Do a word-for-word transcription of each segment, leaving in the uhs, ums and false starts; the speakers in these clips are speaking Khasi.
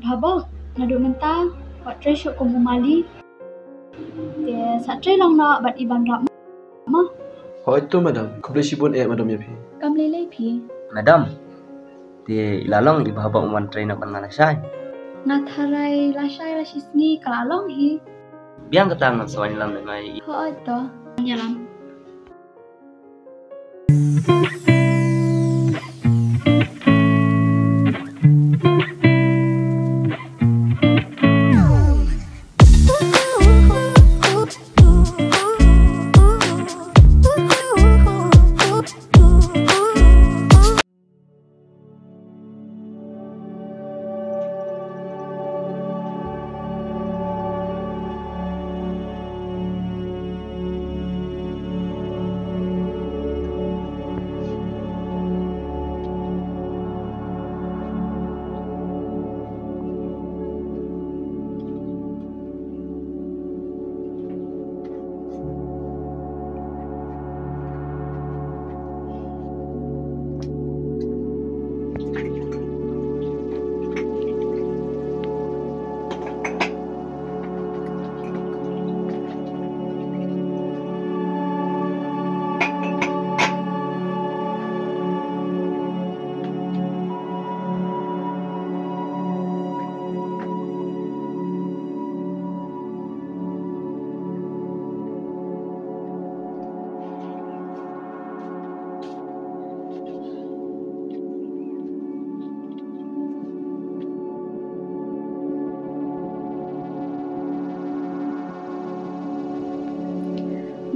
Haba, naduh mynta, wat trei shuh kum u Mali. Te sa trei lang noh bad i Banrap mo. Hooid to madam, khublei shibun eh madam ïa phi. Kam lei lei phi. Madam, te i la long i Bhahabok ban trei noh bad nga lashai? Nga tharai lashai la shisngi ka la long hi. Biang kata ngan sa wan ïalam da nga ïa i. Hooid to. Ïalam.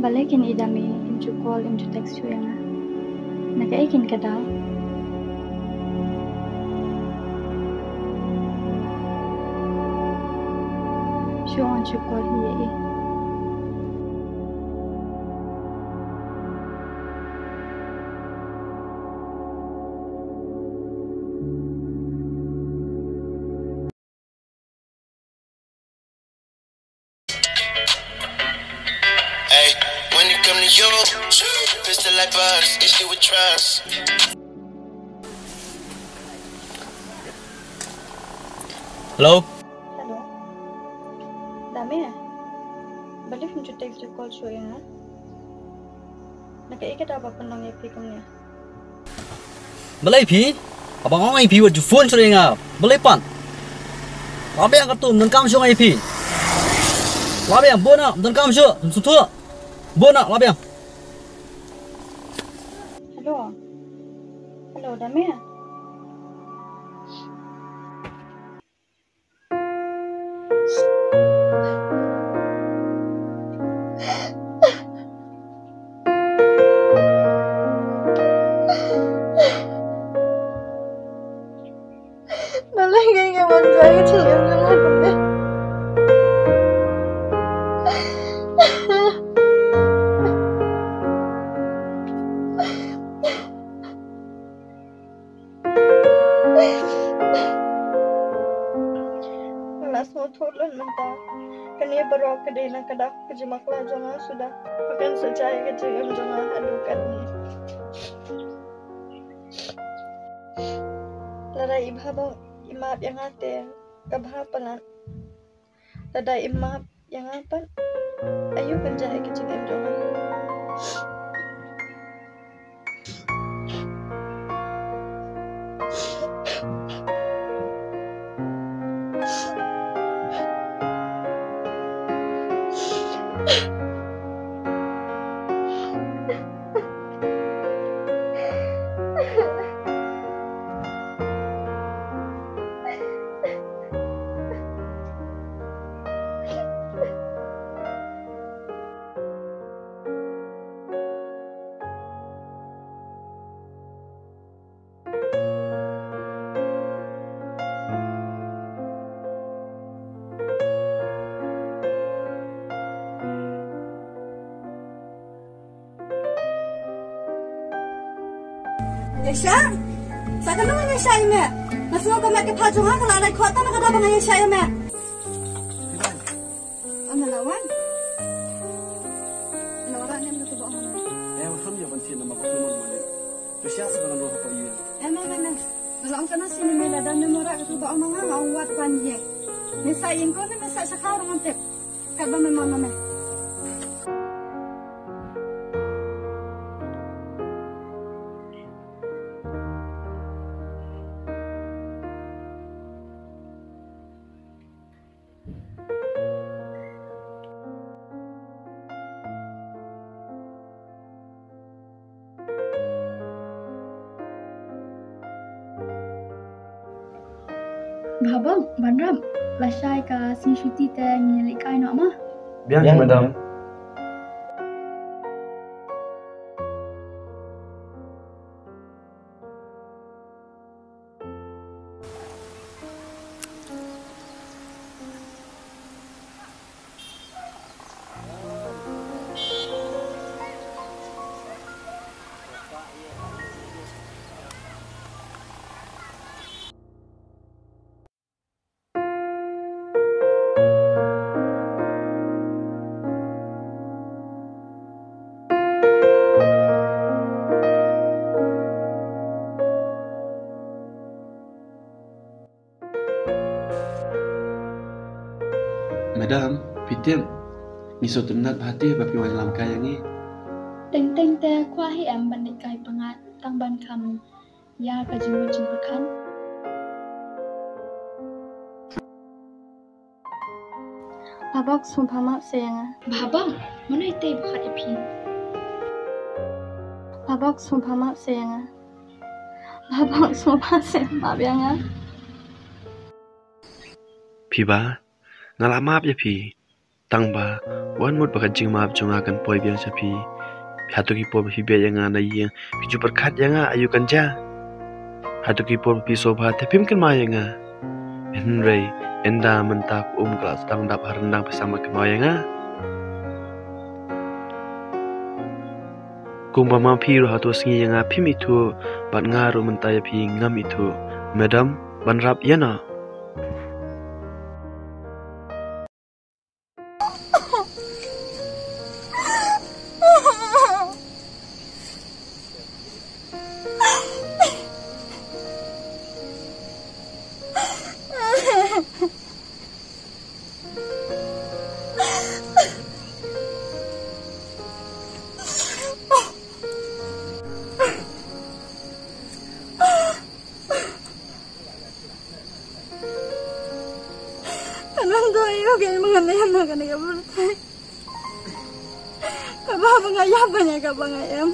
Balei kin i da me, im ju call, im ju text shuh ïa nga? Na kaei kin ka daw? Shu ong shu call hi ïa i. Hey, when it come to you, pistol like butters, issue with trust. Hello. Hello. Dame. Balei phim ju text ju call shuh ïa nga? Na kaei ka daw ba pynlong ïa phi kumne? Balei phi? Haba nga ong ïa phi wat ju phone shuh ïa nga. Balei pat? Lah biang katu, ym donkam shuh nga ïa phi. Lah biang, bun na, ym donkam shuh, ym sngewthuh. Bun na, lah biang. Hello. Hello, Dame. Balei ngi ïa wan jai ka jingim jong nga kumne? Nga la sngewthuh lut mynta. Kane baroh ka dei na ka dak ka jingpakla jong nga suda. Ba kan sa jai ka jingim jong nga haduh katne. Lada i Bha ba i map ïa nga te ka bha palat. Lada i map ïa nga pat, aïu kan jia ïa ka jingim jong nga. Ïa shah? Sa katno ngan ïa shah ïa me? Nga sngew ka met ka phad jong nga ka la lait khot tang na ka daw ba ngan ïa shah ïa me. Ym la wan. Ym la wan ne em ka tu ba ong. Em, ham ïa ban thied namar ba kumno ma ne. Ïa shah sa ka ngan rung ha ka ïa. Em, em, em, em. Long kana sini me lada me mara katu ba ong ma nga nga ong wat ban ye. Me sa ïeng ko ne me sa shakha rong tep. Kat ba me mon na me. Bha bang, ban rap. Lashai ka sngi shuti te ngi lehkai noh ma. Biang, madam. Madam, phi tip, ngi sngewtynnat bha te ba phi wan ïalam kai ïa ngi. Teng teng te kwah hi em ban lehkai pyngngad tang ban kham ïa ka jingmut jingpyrkhat. Bha bok, sngewbha map seh ïa nga. Bha bok, mano ite ba khat ïa phi? Bha bok, sngewbha map seh ïa nga. Bha bok, sngewbha seh map ïa nga. Phi ba, nga la map ïa phi. Tang ba wan mut ba ka jingmap jong nga kan poi biang sha phi. Hato ki por ba phi beh ïa nga na ïing, phi ju pyrkhat ïa nga aïu kan jia? Hato ki por ba phi sngewbha te phim kynmaw ïa nga? Hynrei ynda mynta ka um ka la sdang dap ha ryndang, phi sdang ban kynmaw ïa nga. Kumba ma phi ruh hato sngi ïa nga phim ithuh, bad nga ruh mynta ïa phi ngam ithuh. Madam, ban rap ïa no. Ka nang dei aïu ka ïa ma nga na ïa ma kane ka pyrthei. Kaba ba nga ïap ban ïa kaba nga em.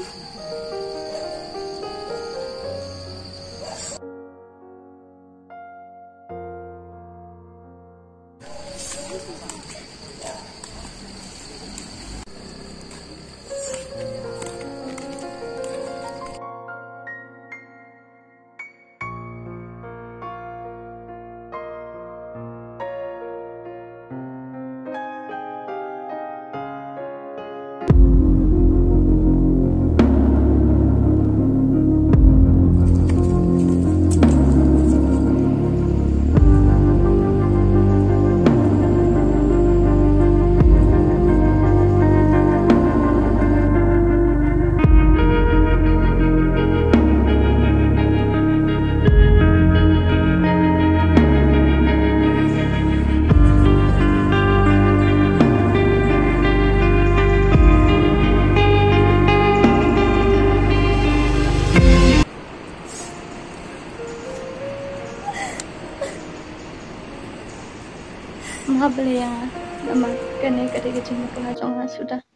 Map ïa nga, namar kane ka dei ka jingbakla jong nga suda.